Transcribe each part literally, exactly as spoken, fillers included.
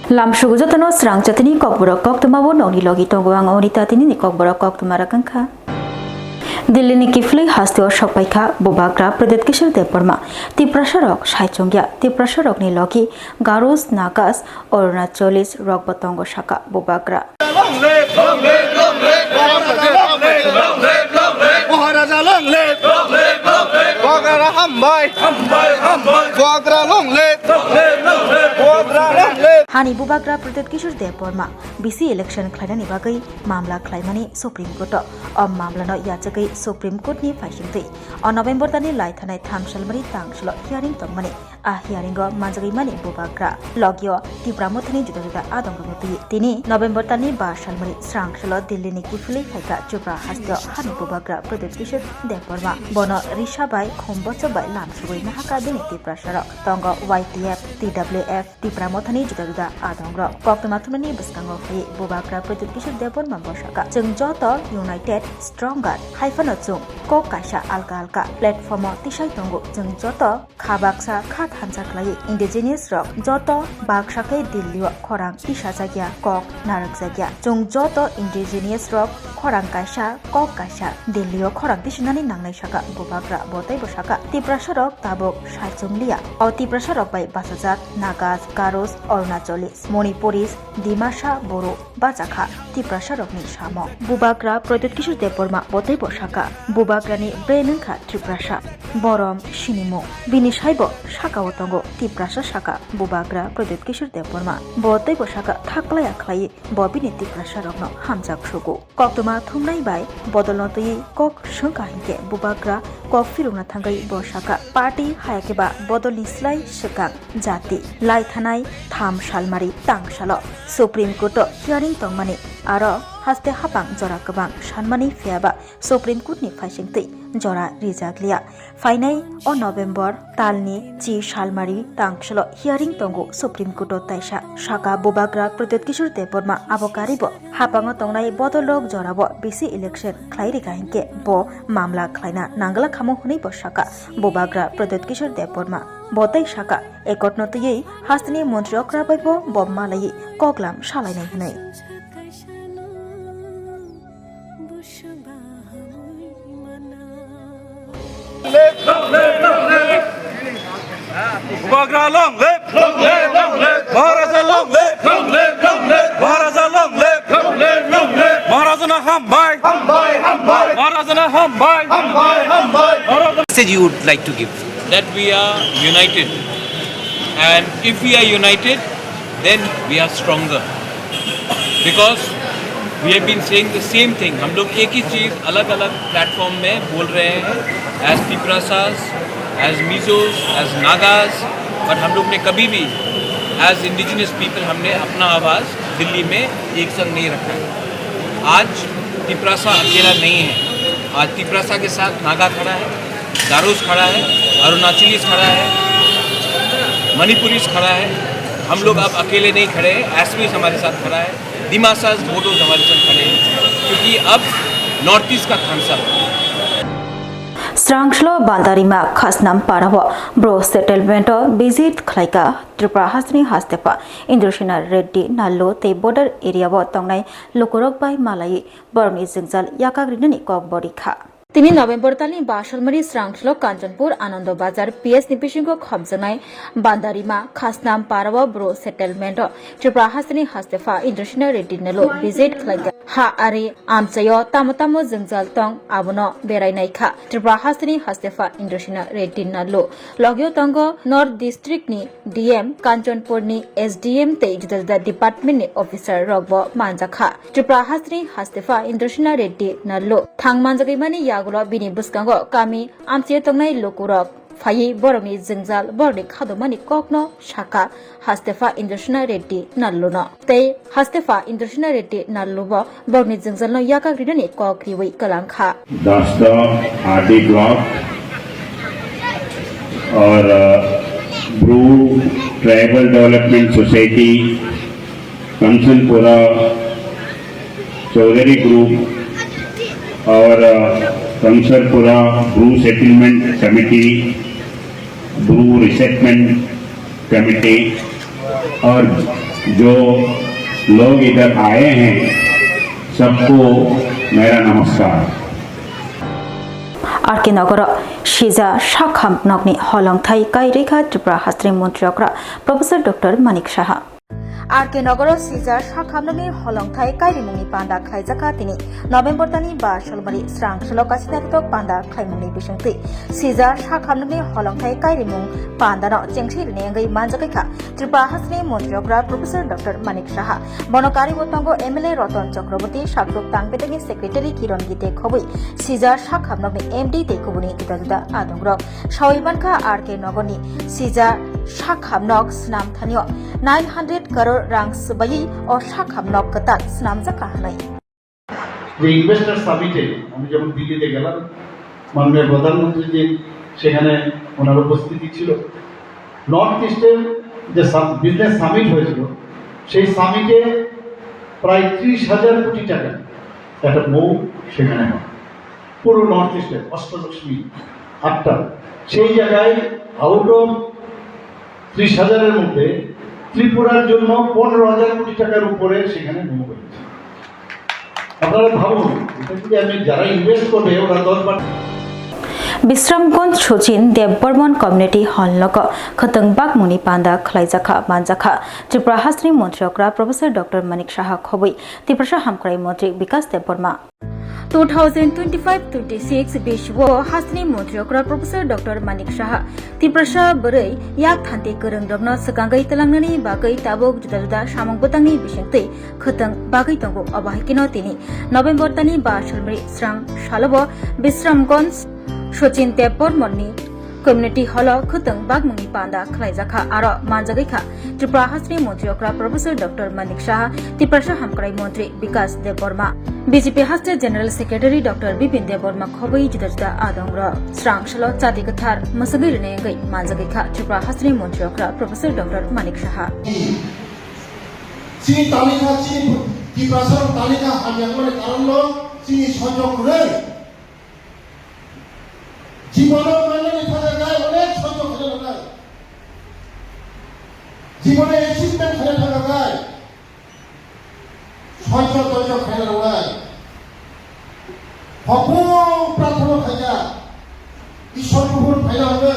Lamsugo jotono srang chatini kokborok koktwma bo nokni logi tongo ang Onita tinini kokborok koktwma rwkangkha. Delhi ni kiphilwi hasteo sokpaikha Bubagra Pradyut Kishore Debbarma. Tiprasa rok saichungya, Tiprasa rokni logi Garos, Nagas, Arunachalis rokbo tongo saka Bubagra. Maharaja long live! Bubagra hambai! Bubagra long live! Bubagra long live! Hani Bubagra Pradyut Kishore Debbarma B C election khlainani bagwi mamla khlaimani Supreme Court o. O mamla no yachagwi Supreme Court ni phaisingtwi o November talni lai thanai tham salmari tang salo hearing tongmani. A hearing o manjagwi mani Bubagra. Logio Tipra Mothani juda juda adongrokno twi. Tini November talni ba salmari srang salo Delhi ni kiphilwi phaikha Tripura hasteo hani Bubagra Pradyut Kishore Debbarma. Bono risa bai khum bochok bai lam sugwi nahaka bini Tiprasa rok. Tongo Y T F, T W F, Tipra Mothani juda juda adongrok. Koktwma thumnani bwskango phaiwi Bubagra Pradyut Kishore Debbarma bo saka, "Chwng joto united, stronger, hai phano chwng kok kaisa alka alka platform o tisai tongo. Chwng joto kha baksa kha thansa khlaiwi indigenous rok joto baksa khe Delhi o khorang tisajakya, kok narwkjakya. Chwng joto indigenous rok khorang kaisa, kok kaisa Delhi o khorang tisinani nangnai," saka Bubagra. Bo teibo saka, Tiprasa rok tabuk saichung liya. O Tiprasa rok bai bachajak Nagas, Garos, Arunachalis, Manipuris, Dimasa, Boro bachakha Tiprasa rokni samo. Bubagra Pradyut Kishore Debbarma bo teibo saka, Bubagrani brand wngkha Tiprasa. Borom sinimung. Bini saibo sakao tongo Tiprasa saka Bubagra Pradyut Kishore Debbarma. Bo teibo saka, thaklaya khlaiwi bo bini Tiprasa rokno hamjak sugo. Koktwma thumnai bai bodolno twiwi kok swngkha hinkhe Bubagra kok phirokna thangwi bo saka, party hayakhe ba bodolni slai swkang jati lai thanai tham salmari tang salo Supreme Court o hearing tongmani, aro haste hapang jora kwbang sanmani, phiyaba Supreme Court ni phaisingtwi jora rijakliya. Phainai o November talni chi salmari tang salo hearing tongo Supreme Court o taisa, saka Bubagra Pradyut Kishore Debbarma. Abo karibo hapango tongnai bodolrok jorabo B C election khlai rikha hinkhe bo mamla khlaina nangla khamo hwnwi bo saka Bubagra Pradyut Kishore Debbarma. Bo tei saka, ekotno twiwi hasteni montri okra bai bo bo malaiwi koklam salainai hwnwi. Bubagra long live! Long live, long live! Maharaja long live! Long live, long live! Maharaja long live! Long live, long live! Maharajana hambai! Hambai, hambai! Maharajana hambai! Hambai, hambai! Maharajana Message you would like to give? That we are united. And if we are united, then we are stronger. Because we have been saying the same thing. हम लोग एक ही चीज़ अलग-अलग platform में बोल रहे हैं, as Tiprasas, as Mizos, as Nagas, but हम लोग ने कभी भी as indigenous people हमने अपना आवाज़ दिल्ली में एक संग नहीं रखा है। आज तिपरासा अकेला नहीं है, आज तिपरासा के साथ नागा खड़ा है, गारोस खड़ा है, अरुणाचलीस खड़ा है, मणिपुरीस खड़ा है। हम लोग अब अकेले नहीं खड़े हैं, एसमीस हमारे साथ खड़ा है, दिमासास बोडोस हमारे साथ खड़े हैं, क्योंकि अब नॉर्थ ईस्ट का खानसा है। Srangslo Bandarima Khasnam Parao Bru Settlement o visit khlaika Tripura hasteni hastepha Indrasena Reddy Nallu tei border area o tongnai lukurok bai malai borokni jwngjal yakak rinani kok bo rikha. Tini November talni ba salmari srangthlo Kanchanpur Anando Bazar P S ni bisingo khopjaknai Bandarima Khasnam Parao Bru Settlement o Tripura hasteni hastepha Indrasena Reddy Nallu visit khlaikha. Ha ari amchaio tamo tamo jwngjal tong abono berai naikha Tripura hasteni hastepha Indrasena Reddy Nallu. Logio tongo North District ni D M, Kanchanpur ni S D M tei juda juda department ni officer rokbo manjakha. Tripura hasteni hastepha Indrasena Reddy Nallu thang manjagwi mani yagulo bini bwskango kami amchaio tongnai lukurok phaiwi borokni jwngjal, borokni khadomani kokno sakha hastepha Indrasena Reddy Nalluno. Tei hastepha Indrasena Reddy Nallubo borokni jwngjalno yakak rinani kok riwi kwlangkha. Dasta R D block और, अ, Bru tribal development society, Kanchanpura Chowdhury group और, अ, Kanchanpura Bru settlement committee, Bru resettlement committee और जो लोग इधर आए हैं, सबको मेरा नमस्कार। R K Nogoro sija sakham nokni holongthai kairikha Tripura hasteni montri okra Professor Doctor Manik Saha. R K Nogoro sija sakham nokni holongthai kairimungni panda khlaijakha tini November tani ba Solmari srang salo kaisa naithotok panda khlaimungni bisingtwi sija sakham nokni holongthai kairimung pandano chengsi rini wngwi manjagwi kha. Tripura hasteni montri okra Professor Doctor Manik Saha. Bono kariwi tongo M L A Ratan Chakraborty, Sakruk Tang Bedekni Secretary Kiran Gite Khobwi, sija sakham nokni M D tei kubuni juda juda adongrok. Sawi mankha R K Nogorni sija sakham nok swnam thanio nine hundred crore rang swbaiwi o sakham nok kwtal swnamjakha hwnwi. যে ইনভেস্টর সামিটে আমি যখন দিল্লিতে গেলাম, মাননীয় প্রধানমন্ত্রীজি সেখানে ওনার উপস্থিতি ছিল। নর্থ ইস্টের যে বিজনেস সামিট হয়েছিল, সেই সামিটে প্রায় ত্রিশ হাজার কোটি টাকা একটা মৌ সেখানে হয়, পুরো নর্থ ইস্টের অষ্টলক্ষ্মী আটটা। সেই জায়গায় আউট অফ ত্রিশ হাজারের মধ্যে ত্রিপুরার জন্য পনেরো হাজার কোটি টাকার উপরে সেখানে মৌ হয়েছে। আপনারা ভাবুন, এটা যদি আমি, যারা ইনভেস্ট করবে, ওরা দশ বার Bisramganj Sachin Debbarman Community Hall nogo khwtwng bakmungni panda khlaijakha manjakha Tripura hasteni montri okra Professor Doctor Manik Saha khobwi Tiprasa hamkrai montri Bikas Debbarma. Two thousand twenty-five twenty-six bisio hasteni montri okra Professor Doctor Manik Saha Tiprasa bwrwi yak thanti kwrwng rokno swkangwi twlangnani bagwi tabuk juda juda samung bwtangni bisingtwi khwtwng bagwi tongo. Obo hai kheno tini November tani ba Solmari srang salobo Bisramganj Sachin Debbarmani Community Hall o khwtwng bakmungni panda khlaijakha aro manjagwi kha Tripura hasteni montri okra Professor Doctor Manik Saha, Tiprasa hamkrai montri Bikas Debbarma, B J P haste General Secretary Doctor Bipin Debbarma khobwi juda juda adongrok. Srang salo chati kwthar mwswgwi rwnai wngwi manjagwi kha Tripura hasteni montri okra Professor Doctor Manik Saha. Chini talikha, chini Tiprasa talikha hamya wngmani karon no chini sojok kwrwi. Jibono manani thangkha khe onek sojok khaina nangnai. Jibono achievement khaina thangkha khe sojok sojok khaina nangnai. Hokung prarthana khaina, Ishwar kuphur phaina hwnwi.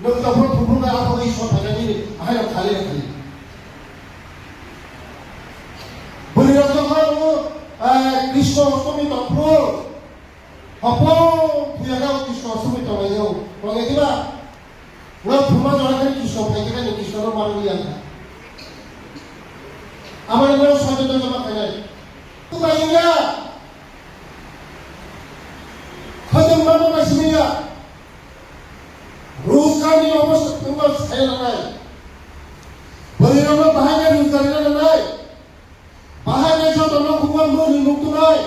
Nwng jokhon thumrwknai, aphuru Ishwar phaikha nini, ahaino khali rw khali. Bwrwirok jokhon, eh, Krishna Ashtami tongphuru, hopong thuyakhe o Krishna Ashtami tonglaio. Tongya diba? Nwng thumma jora khani Krishna phaikha nini, Krishna no manwi ya kha. Amani nwng soijo dojo ma khainai. Tubai ya. Khajam ma ma simi ya. Rojgarni obostha phungo sai nangnai. Bwrwirokno bahai khe rojgari rw nangnai. Bahai khe jotono khungma mwnwi nuk tungnai.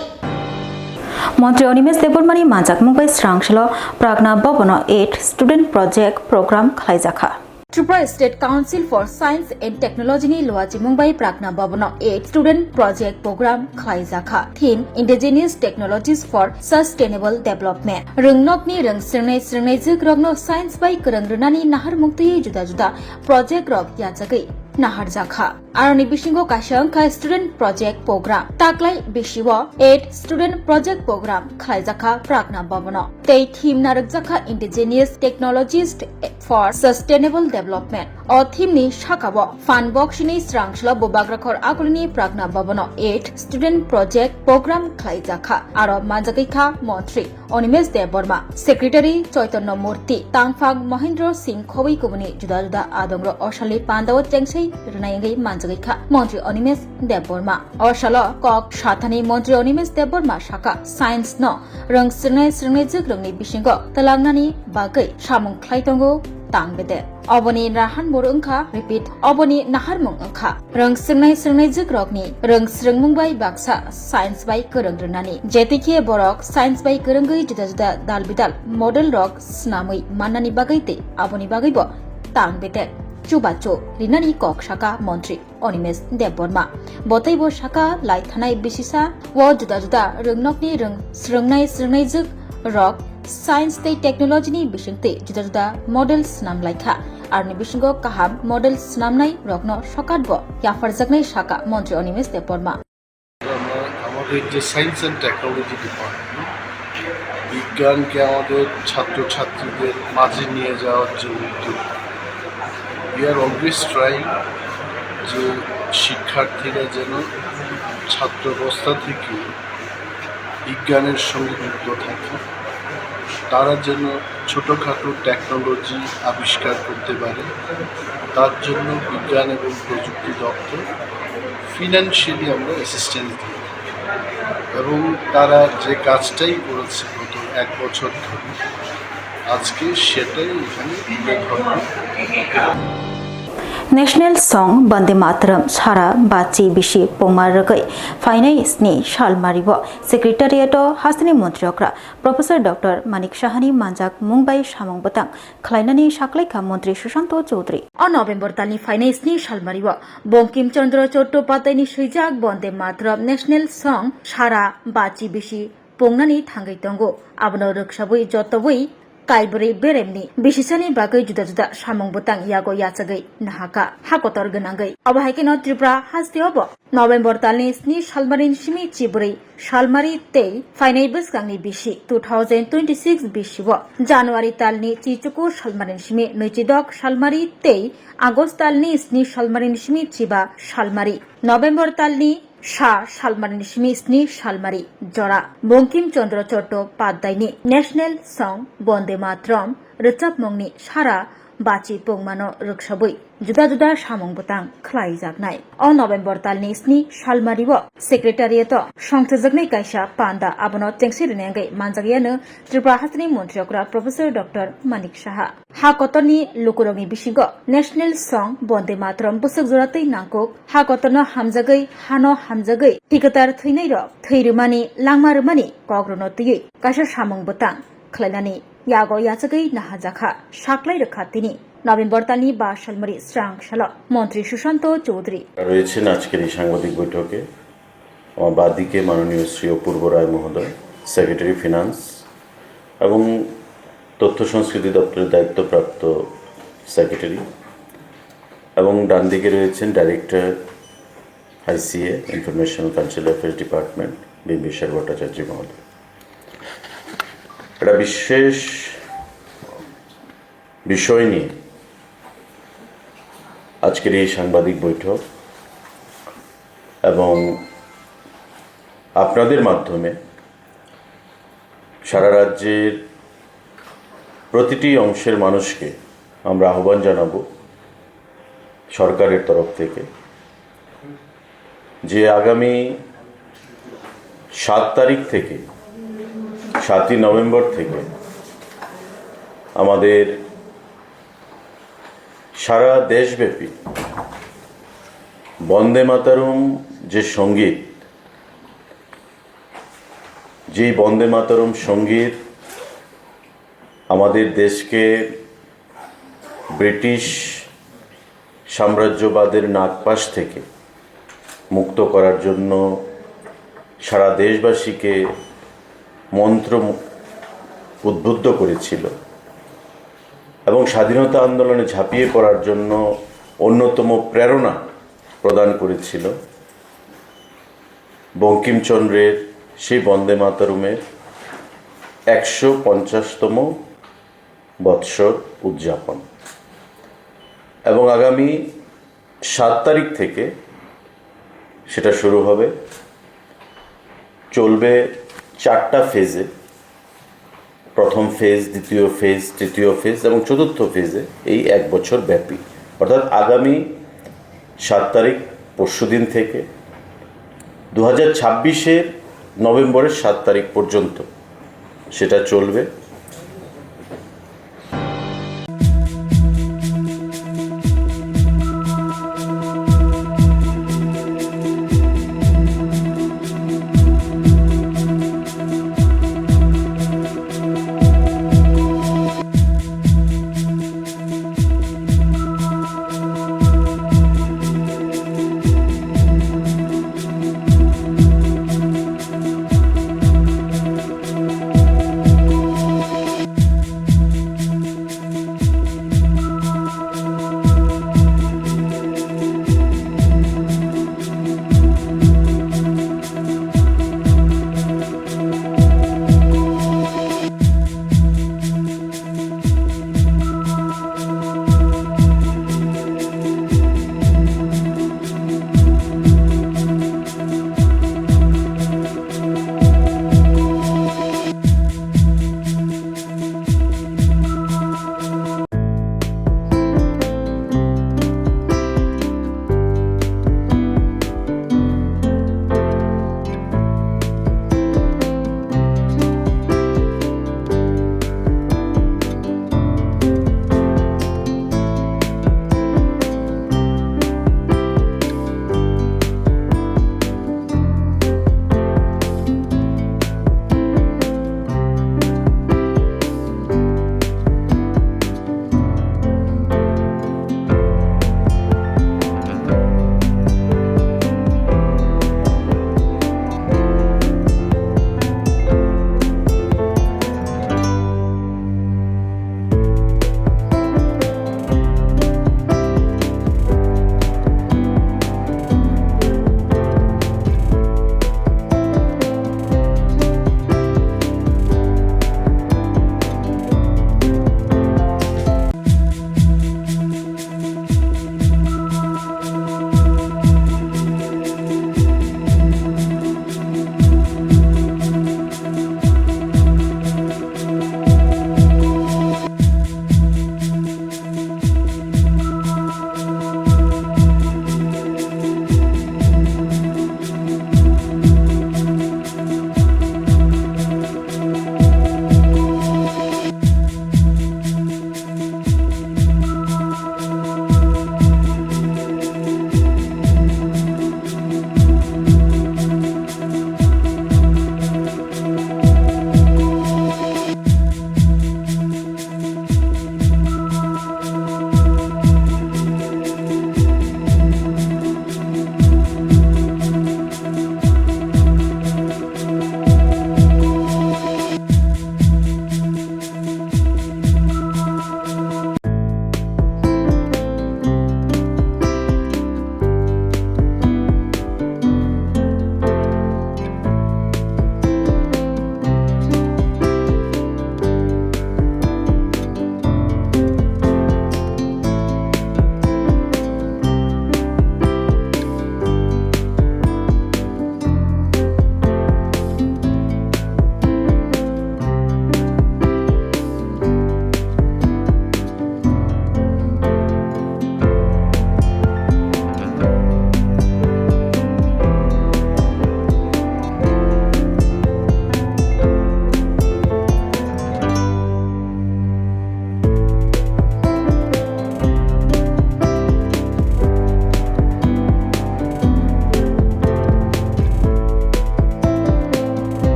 Montri Animesh Debbarmani manjakmung bai srang salo Pragna Bhavan-o eight Student Project Program khlaijakha. Tripura State Council for Science and Technology ni luachimung bai Pragna Bhavan-o eight Student Project Program khlaijakha. Theme: Indigenous Technologies for Sustainable Development. Rwngnokni rwng srwngnai srwngnaijwk rokno science bai kwrwng rwnani naharmung twiwi juda juda project rok yachagwi naharjakha. Aroni bisingo kaisa wngkha Student Project Program. Taklai bisio eight Student Project Program khlaijakha Pragna Bhavan-o. Tei theme narwkjakha Indigenous Technologies for Sustainable Development. O theme ni saka-o Phan Boxini srang salo Bubagrakhor Akulini Pragna Bhavan-o eight Student Project Program khlaijakha. Aro manjagwi kha Montri Animesh Debbarma, Secretary Chaitanya Murthy, Tangphang Mahendra Singh khobwi kubuni juda juda adongrok o salni pandao chengsai rwnai wngwi manjagwi kha Montri Animesh Debbarma. O salo kok sathani Montri Animesh Debbarma saka, science no rwng srwngnai srwngnaijwk rokni bisingo twlangnani bagwi samung khlai tongo tang bede. Oboni naharmung wngkha, repeat, oboni naharmung wngkha rwng srwngnai srwngnaijwk rokni rwng srwngmung bai baksa science bai kwrwng rwnani. Jetikhe borok science bai kwrwngwi juda juda dal bidal model rok swnamwi mannani bagwi tei aboni bagwibo tang bede chubachu rinani kok saka Montri Animesh Debbarma. Bo teibo saka lai thanai bisisa o juda juda rwngnokni rwng srwngnai srwngnaijwk rok science tei technology ni bisingtwi juda juda model swnam lai kha. Aroni bisingo kaham model swnamnai rokno sokat bo yapharjaknai, sakha Montri Animesh Debbarma. আমরা আমাদের যে science and technology department, বিজ্ঞানকে আমাদের ছাত্রছাত্রীদের মাঝে নিয়ে যাওয়ার যে উদ্যোগ, we are always trying যে শিক্ষার্থীরা যেন ছাত্রাবস্থা থেকে বিজ্ঞানের সঙ্গে যুক্ত থাকে, তারা যেন ছোটোখাটো টেকনোলজি আবিষ্কার করতে পারে, তার জন্য বিজ্ঞান এবং প্রযুক্তি দপ্তর ফিনান্সিয়ালি আমরা অ্যাসিস্ট্যান্স দিই। এবং তারা যে কাজটাই করেছে গত এক বছর ধরে, আজকে সেটাই এখানে তুলে ধরবে। National song Bande Mataram sara bachi bisi pungma rwgwi phainai sni salmario Secretariat o hasteni Montri okra Professor Doctor Manik Sahani manjak mung bai samung bwtang khlainani saklaikha Montri Sushanta Chowdhury. O November talni phainai sni salmario Bankim Chandra Chattopadhyayni swijak Bande Mataram National Song sara bachi bisi pungnani thangwi tongo. Abono rwksabwi jotobwi kaibrwi beremni bisisani bagwi juda juda samung bwtang yago yachagwi nahakha, ha kotor gwnangwi. Abo hai kheno Tripura hasteo bo November talni sni salmarini simi chibrwi salmari tei phainai bwskangni bisi two thousand twenty-six bisio January talni chichuku salmarini simi nwichidok salmari tei August talni sni salmarini simi chiba salmari, November talni sa salmarini simi sni salmari jora Bankim Chandra Chattopadhyayni National Song Bande Mataram rwchapmungni sara bachi pungmano rwksabwi juda juda samung bwtang khlaijaknai. O November talni sni salmario Secretariat o songchajaknai kaisa panda, abono chengsi rwnai wngwi manjakyano Tripura hasteni Montri okra Professor Doctor Manik Saha. Ha kotorni lukurokni bisingo National Song Bande Mataram bwswk jora twi nangkuk, ha kotorno hamjagwi, hano hamjagwi, thwikwtar thwinairok thwi rwmani, langma rwmani kokrokno twiwi kaisa samung bwtang khlainani yago yachagwi nahajakha, saklai rwkha tini November talni ba salmari srang salo Montri Sushanta Chowdhury. রয়েছেন আজকের এই সাংবাদিক বৈঠকে। আমার বাঁদিকে মাননীয় শ্রী অপূর্ব রায় মহোদয়, secretary finance এবং তথ্য সংস্কৃতি দপ্তরের দায়িত্বপ্রাপ্ত সেক্রেটারি, এবং ডান দিকে রয়েছেন director ICA, information cultural affairs department, Bimbisar Bhattacharya মহোদয়। একটা বিশেষ বিষয় নিয়ে আজকের এই সাংবাদিক বৈঠক, এবং আপনাদের মাধ্যমে সারা রাজ্যের প্রতিটি অংশের মানুষকে আমরা আহ্বান জানাবো সরকারের তরফ থেকে যে আগামী সাত তারিখ থেকে, সাতই নভেম্বর থেকে আমাদের সারা দেশব্যাপী বন্দে মাতরম যে সঙ্গীত, যেই বন্দে মাতরম সঙ্গীত আমাদের দেশকে ব্রিটিশ সাম্রাজ্যবাদের নাগপাশ থেকে মুক্ত করার জন্য সারা দেশবাসীকে মন্ত্র উদ্বুদ্ধ করেছিল এবং স্বাধীনতা আন্দোলনে ঝাঁপিয়ে পড়ার জন্য অন্যতম প্রেরণা প্রদান করেছিল। বঙ্কিমচন্দ্রের সেই বন্দে মাতরমের একশো পঞ্চাশতম বৎসর উদযাপন, এবং আগামী সাত তারিখ থেকে সেটা শুরু হবে, চলবে চারটা ফেজে। প্রথম ফেজ, দ্বিতীয় ফেজ, তৃতীয় ফেজ এবং চতুর্থ ফেজে এই এক বছর ব্যাপী, অর্থাৎ আগামী সাত তারিখ, পরশুদিন থেকে দু হাজার ছাব্বিশের নভেম্বরের সাত তারিখ পর্যন্ত সেটা চলবে।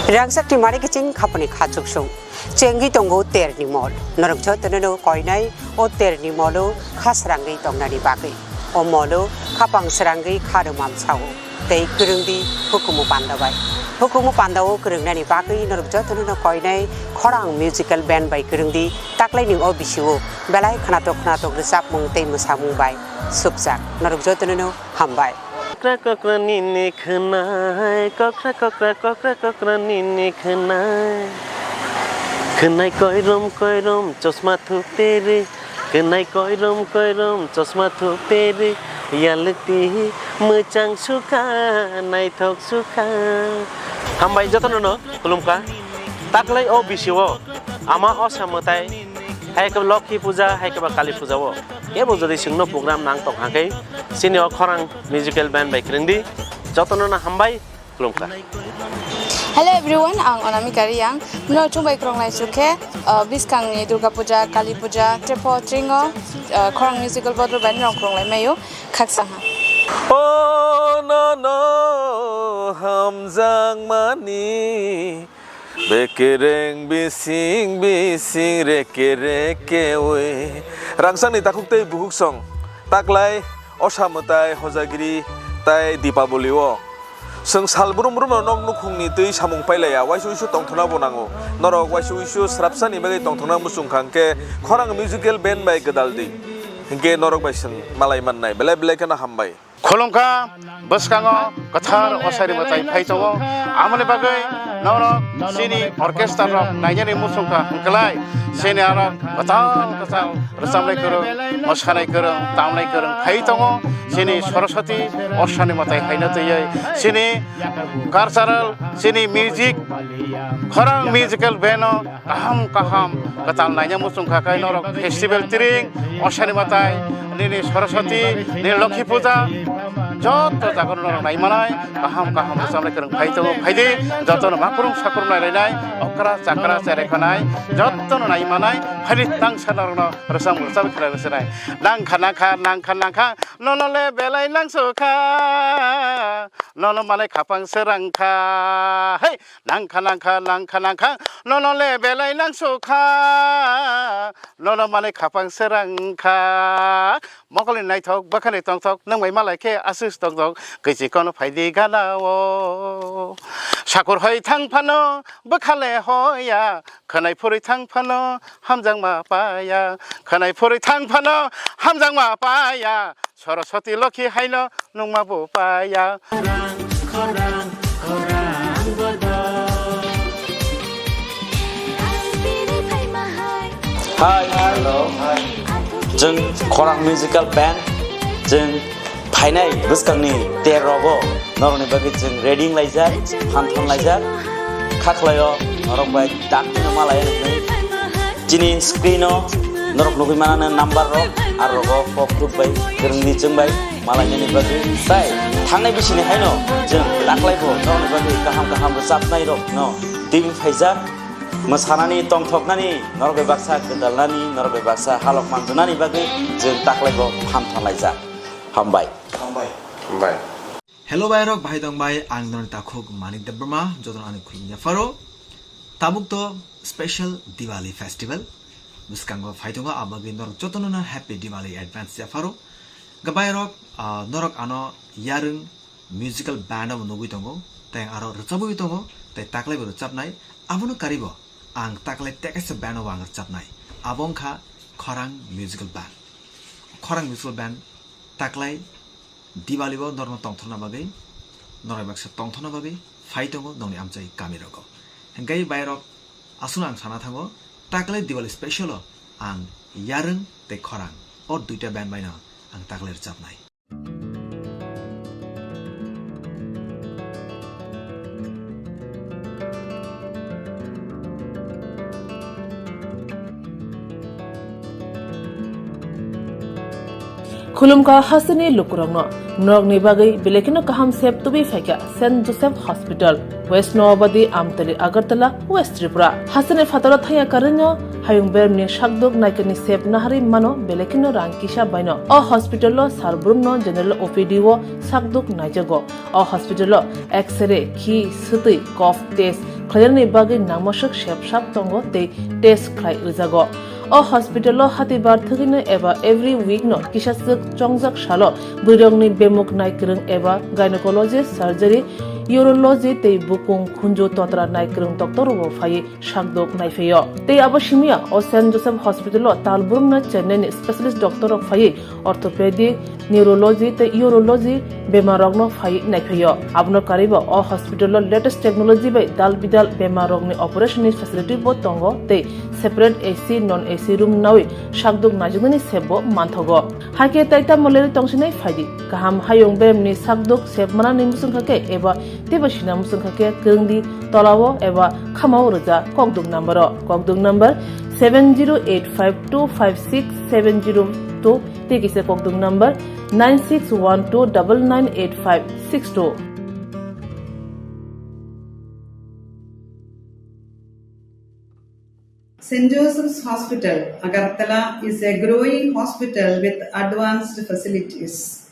Rangchak ni mari kiching khapani kha chuksung. Chengwi tongo terni mol. Norok jotono no koinai o terni molo kha srangwi tongnani bagwi. O molo khapang srangwi kha rwmam sao. Tei kwrwngdi hukumu panda bai. Hukumu panda o kwrwngnani bagwi norok jotono no koinai khorang musical band bai kwrwngdi taklai ni o bisio belai khnatok khnatok rwchapmung tei mwsamung bai supjak. Norok jotono no hambai. Kokra kokra nini khwnai, kokra kokra, kokra kokra nini khwnai. Khwnai koirom koirom chosma thuk tere, khwnai koirom koirom chosma thuk tere, yalti mwchang sukha, naithok sukha. Hambai jotono no khulumkha. Taklai o bisio ama osa mwtai hai khe Lokhi puja, hai khe ba Kali puja o. Kebo jodi chwngno program nang tong hakhe, chini o khorang musical band bai kwrwngdi. Jotono no hambai, khulumkha. Hello everyone, ang Anamika Reang. No chumbai krong lai chukhe, uh, biskang ni Durga Puja, Kali Puja, Trepo, Tringo, uh, khorang musical bodol bai no krong lai mayo, khaksa ha. Oh no no, hamjak mani. Bekereng bising bising reke reke oi. Rangchak ni takhuk tei bukhuk song. Taklai osa mwtai hojagiri tai Dipaboli o. Chwng sal brum brum no nok nukhung ni twi samung pailaiya. Waisa uisu tongthokna bo nango. Norok waisa uisu srapsa ni bagwi tongthokna muchung kha hwnkhe khorang musical band bai gwdal di. Hwnkhe norok bai chwng malai mannai. Belai belai kheno hambai. Khulumkha, bwskango kwthar osari mwtai phai tongo. Amoni bagwi norok chini orchestra rok nainani muchungkha hwnkhlai, chini aro kwtal kwtal rwchapnai kwrwng, mwsanai kwrwng, tamnai kwrwng phai tongo. Chini Saraswati osani mwtai haino twiwi chini cultural, chini music, khorang musical band o kaham kaham kwtal naina muchung kha khe norok festival tring, osani mwtai, nini Saraswati, nini Lokhi Puja, joto jaga norok nai manai, kaham kaham rwchapnai kwrwng phai tongo, phaidi, jotono makhurung sakhurung nai lainai, okra chakra cherai khanai, jotono nai manai, phaidi tangsa norokno rwchap rwchap khlai rwchapnai. Nangkha nangkha, nangkha nangkha, nono le belai nangsukha, nono manai khapang srangkha, hei! Nangkha nangkha nangkha nangkha, nono le belai nangsukha, nono manwi khapang srangkha. Mokolni naithok bwkhani tongthok, nwng bai malai khe asus tongthok, kwichi kono phaidi gana o. Sakur hoi thang phano bwkha le hoya, khwnai phurwi thang phano hamjakma paya, khwnai phurwi thang phano hamjakma paya. Saraswati Lokhi haino nungma bo paya. Hi, hello. Chwng Khorang Musical Band, chwng phainai bwskangni ter rogo norokni bagwi chwng ready wnglaijak, phanthon laijak, kha khlaio norok bai dakti no malai rwgwi. Chini screen o norok nugwi manana number rok, aro rogo kok tuk bai, kwrwngni chwng bai, malainani bagwi. Tai thangnai bisini haino chwng taklai bo norokni bagwi kaham kaham rwchapnai rok no twiwi phaijak. Mwsanani, tongthoknani, norok bai baksa gwdalnani, norok bai baksa halok manjunani bagwi chwng taklai bo phanthon laijak. Hambai. Hambai. Hambai. Hello bai rok, bahai tong bai, ang norni takhuk Manik Debbarma, jotono ani khulumya pharo. Tabuk to special Diwali festival bwskango phai tongo, abagwi norok jotono no happy Diwali advance ya pharo. Ga bai rok, ah, norok ano yarwng musical band bo nugwi tongo, tei aro rwchabwi tongo, tei taklai bo rwchabnai, abono karibo ang taklai tekaisa band bo ang rwchabnai, abo wngkha Khorang Musical Band. Khorang Musical Band taklai Diwali o norokno tongthokna bagwi, norok baksa tongthokna bagwi phai tongo nokni amchai kami rogo. Hingke bai rok aswkno ang sana thango, taklai Diwali special o ang yarwng tei khorang o duita band bai no ang taklai rwchabnai. Khulumkha hasteni lukurokno, norokni bagwi belai kheno kaham sep tubui phaikha Saint Joseph Hospital, West Noabadi, Amtali, Agartala, West Tripura. Hasteni phataro thangya karwino hayung bermni sakduk naikani sep naharwi mano belai kheno rang kisa baino. O hospital o sar brumno general O P D o sakduk naijago. O hospital o X-ray, khi, swtwi, cough test, khlainani bagwi nangmaswk sep sak tongo tei test khlai rwjago. O hospital-o hatibar thwgwino eba every week-no kisaswk chongjak salo bwrwirokni bemuk naikwrwng eba gynecology, surgery, urology tei bukung khunju totra naikwrwng doctor-rokbo phaiwi sakdok naiphaio. Tei abo simiya o Saint Joseph Hospital-o talbrumna Chennai-ni specialist doctor-rok phaiwi orthopedic, neurology tei urology bemarrokno phaiwi naiphaio. Abono karwibo o hospital-o latest technology bai dal bidal bemarrokni operation-ni facility-bo tongo tei separate A C, non A C room nawi sakdok naijaknani sepbo manthogo. Hakhe tai tamo lerwi tongsinai phaidi. Kaham hayung beremni sakdok sep manani muchungkha khe eba teibo sina muchungkha khe kwrwngdi tolao eba khamao rwja kokdok number-o. Kokdok number seven zero eight five two five six seven zero two tei kisa kokdok number nine six one two double nine eight five six two. Saint Joseph's Hospital, Agartala is a growing hospital with advanced facilities.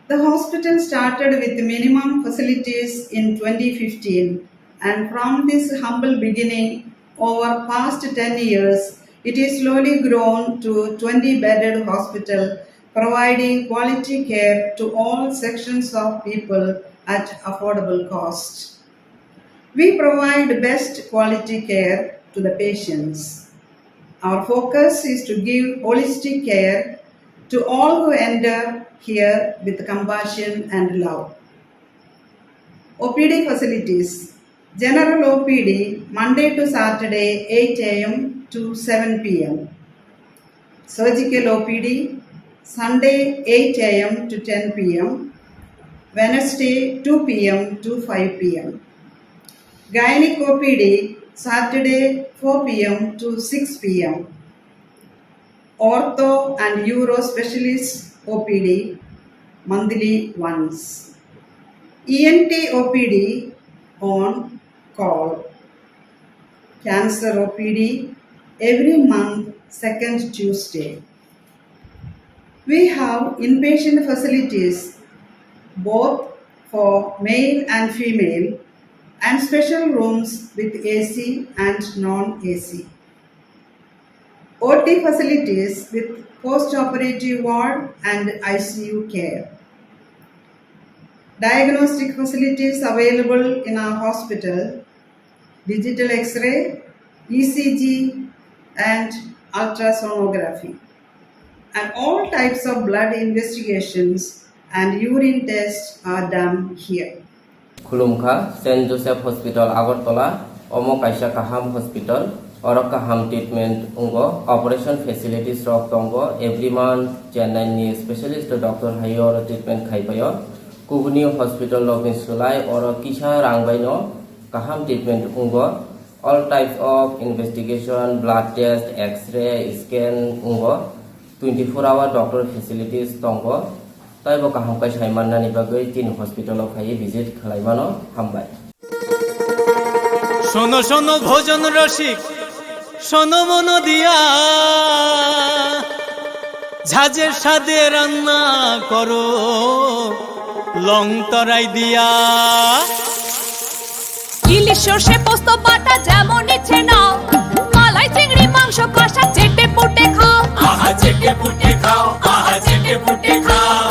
The hospital started with minimum facilities in twenty fifteen, and from this humble beginning, over past ten years, it is slowly grown to twenty bedded hospital, providing quality care to all sections of people at affordable cost. We provide best quality care to the patients. Our focus is to give holistic care to all who enter here with compassion and love. O P D facilities. General O P D, Monday to Saturday, eight A M to seven P M. Surgical O P D, Sunday, eight A M to ten P M, Wednesday, two P M to five P M. Gynec O P D, Saturday, four P M to six P M. Ortho and Uro Specialist O P D, monthly once. E N T O P D on call. Cancer O P D every month, second Tuesday. We have inpatient facilities both for male and female and special rooms with A C and non-A C. O T facilities with post-operative ward and I C U care. Diagnostic facilities available in our hospital, digital X-ray, E C G, and ultrasonography. And all types of blood investigations and urine tests are done here. Khulumkha, Saint Joseph Hospital, Agartala. Omo kaisa kaham hospital. Oro kaham treatment wngo. Operation facilities rok tongo. Every month Chennai ni specialist doctor hai oro treatment khai paio. Kubuni hospital rok ni slai oro kisa rang bai no kaham treatment wngo. All types of investigation, blood test, X-ray, scan wngo. Twenty four hour doctor facilities tongo. Taibo kaham khe sai mannani bagwi chini hospital o phaiwi visit khlai mano. Hambai. শোনো শোনো ভোজন রসিক, শোনো মন দিয়া, ঝাঁঝের স্বাদে রান্না করো লং তরাই দিয়া। ইলিশ সর্ষে পোস্ত বাটা যেমন ইচ্ছে নাও, মালাই চিংড়ি মাংস কষা চেটে পুটে খাও। আহা চেটে পুটে খাও, আহা চেটে পুটে খাও।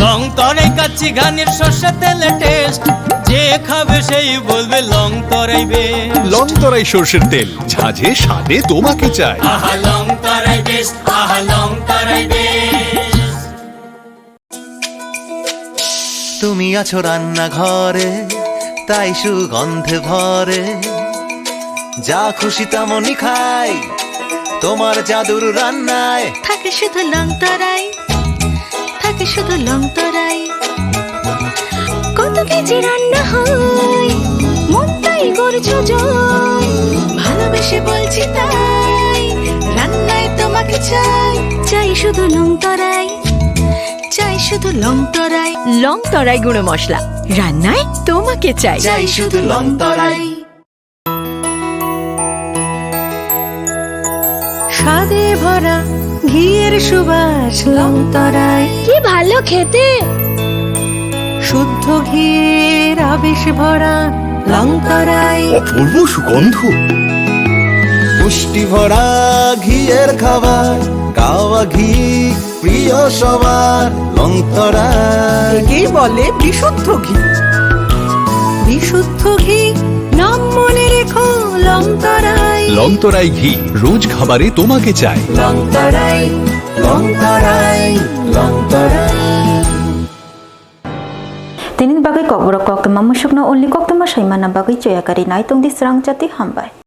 লং তরাই কাচ্চি ঘানির সর্ষে তেলে টেস্ট, যে খাবে সেই বলবে লং তরাই বেশ। লং তরাই সর্ষের তেল, ঝাঁঝে স্বাদে তোমাকে চাই। আহা লং তরাই বেশ, আহা লং তরাই বেশ। তুমি আছো রান্নাঘরে, তাই সুগন্ধে ভরে। যা খুশি তেমনই খাই তোমার জাদুর রান্নায়। থাকে শুধু লং তরাই, থাকে শুধু লং তরাই। কত কেজি রান্না হয়, মন তাই করছো জয়। ভালোবেসে বলছি তাই, রান্নায় তোমাকে চাই। চাই শুধু লং তরাই, চাই শুধু লং তরাই। লং তরাই গুঁড়ো মশলা, রান্নায় তোমাকে চাই। চাই শুধু লং তরাই। স্বাদে ভরা ঘিয়ের সুবাস লং তরাই। কি ভালো খেতে! শুদ্ধ ঘিয়ের আবেশ ভরা লংতরাই। অপূর্ব সুগন্ধ। পুষ্টি ভরা ঘিয়ের খাবার, কাওয়া ঘি প্রিয় সবার। লংতরাই। একেই বলে বিশুদ্ধ ঘি। বিশুদ্ধ ঘি, নাম মনে রেখো, লংতরাই। লংতরাই ঘি রোজ খাবারে তোমাকে চাই। লংতরাই, লংতরাই, লংতরাই। Tini bagwi kokborok koktwma musukno ulni koktwma saimana bagwi choya kari nai tongdi srang chati hambai.